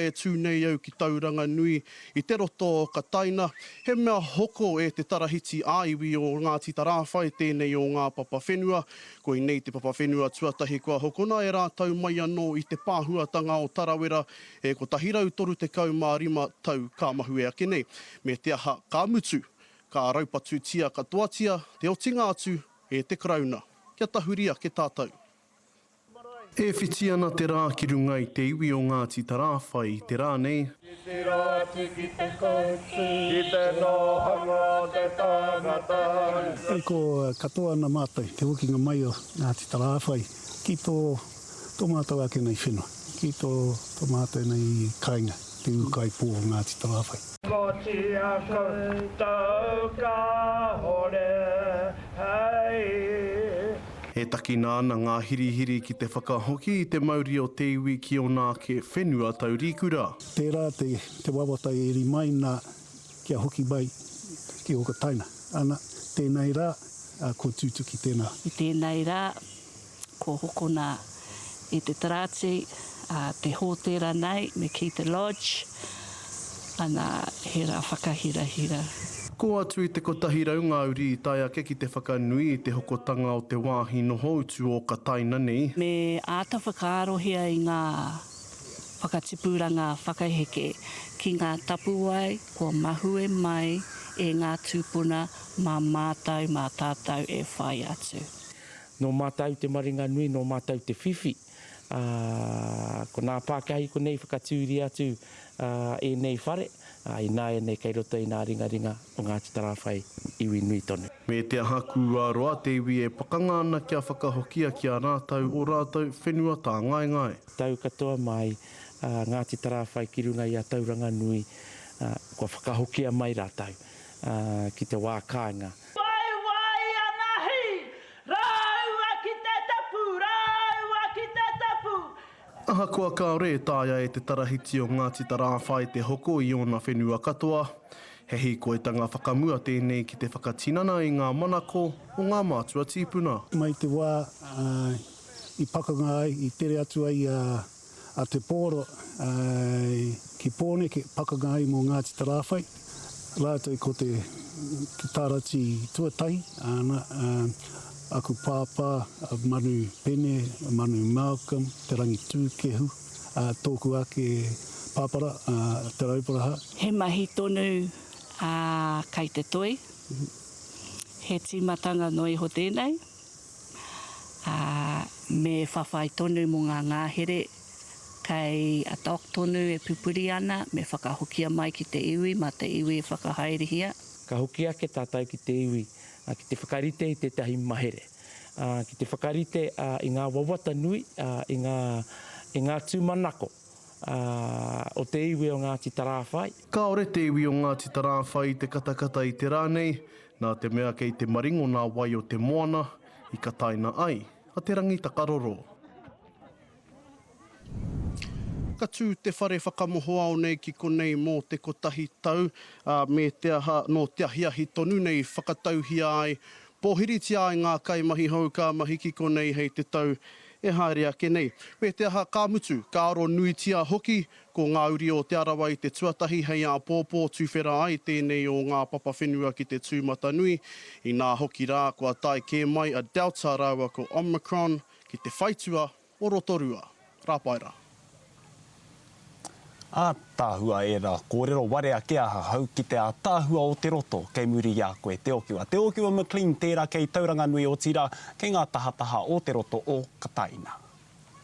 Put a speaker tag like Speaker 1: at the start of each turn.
Speaker 1: E tū nei au ki Tauranganui i te roto o Kataina, he mea hoko e te tarahiti ā-iwi o Ngāti Tarāwhai tēnei o ngā papa whenua. Koinei te papa whenua tuatahi kua hokona e rātou mai anō i te pāhuatanga o Tarawera e 135 tau ka mahue ake nei. Me te aha, ka mutu, ka raupatutia katoatia te otinga atu e te Karauna. Kia tahuri ake tātou. E whiti ana te rā ki runga i te iwi o Ngāti Tarāwhai i te rā nei.
Speaker 2: Titiro atu ki te koutu. Ki te nohanga o te tangata.
Speaker 3: E ko katoa ana mātou te hokinga mai o Ngāti Tarāwhai ki tō tō mātou ake nei whenua, ki tō tō mātou nei kāinga, te ūkaipō o Ngāti Tarāwhai.
Speaker 2: Kotia koutou kahore hei.
Speaker 1: E takina ana ngā hirihiri ki te whakahoki i te mauri o te iwi ki ōna ake whenua taurikura.
Speaker 3: Tērā te te wawata e eri mai nā kia hoki mai ki Okataina. Ana, tēnei rā, kua tūtuki tēnā.
Speaker 4: I tēnei rā, kua hokona e te tarāti, te hōtēra nei, me kī te lodge, ana, he rā whakahirahira.
Speaker 1: Kō atu i te 100 ngā uri i tae ake ki te whakanui i te hokotanga o te wāhi noho utu o Kataina nei.
Speaker 4: Me āta whakaarohia i ngā whakatipuranga whakaheke ki ngā tapuwae kua mahue mai e ngā tūpuna mā mātou, mā tātou e whai atu.
Speaker 5: Nō mātou te maringanui, nō mātou te whiwhi, ā, ko nā Pākehā i konei whakatūria atu ēnei whare, ā, ināianei kei roto i nā ringaringa o Ngāti Tarāwhai iwi nui tonu.
Speaker 1: Me te aha kua roa te iwi e pakanga ana kia whakahokia ki a rātou ō rātou whenua tāngaengae.
Speaker 5: Tau katoa mai a Ngāti Tarāwhai ki runga i a Tauranganui, ā, kua whakahokia mai rātou ki te wā kāinga.
Speaker 6: Waiwai ana hi, rāua ki te tapu, rāua ki te tapu.
Speaker 1: Ahakoa kāore e taea e te Tarahiti o Ngāti Tarāwhai te hoko i ōna whenua katoa, he hīkoitanga whakamua tēnei ki te whakatinana i ngā manako o ngā mātua tīpuna.
Speaker 3: Mai te wā i pakanga ai, i tere atu ai a a Te Pōro ki Pōneke, pakanga ai mō Ngāti Tarāwhai, rātou ko te Tarati tuatahi, ana, aku pāpā, a Manu Pene, Manu Malcolm, Te Rangitūkehu, tōku ake pāpara, a Te Rauparaha.
Speaker 4: He mahi tonu, ā, kei te toi. He tīmatanga noa iho tēnei. ā, me whawhai tonu mō ngā ngahere kei a Doc tonu e pupuri ana, me whakahokia mai ki te iwi, mā te iwi e whakahaerehia.
Speaker 5: Ka hoki ake tātou ki te iwi ki te whakarite i tētahi mahere, ki te whakarite i ngā wawata nui, i ngā, i ngā tūmanako o te iwi o Ngāti Tarāwhai.
Speaker 1: Kāore te iwi o Ngāti Tarāwhai i te katakata i te rā nei, nā te mea kei te maringo nā wai o te moana i kataina ai a Te Rangitakaroro. Ka tū te whare whakamohoao nei ki konei mō te kotahi tau, ā, me te aha, nō te ahiahi tonu nei whakatauhia ai, pōhiritia ai ngā kaimahi hou ka mahi ki konei hei te tau e haere ake nei. Me te aha, ka mutu, ka aro nuitia hoki Ko ngā uri o Te Arawa i te tuatahi hei āpōpō tuwhera ai tēnei o ngā papa whenua ki te tūmatanui, inā hoki rā kua tae kē mai a Delta rāua ko Omicron ki te whaitua o Rotorua. Rāpae rā.
Speaker 7: Ātaahua ērā kōrero, warea kē ahau ki te ātaahua o te roto kei muri i a koe, Te Okiwa. Te Okiwa McLean tērā kei Tauranganui otirā kei ngā tahataha o te roto o Kataina.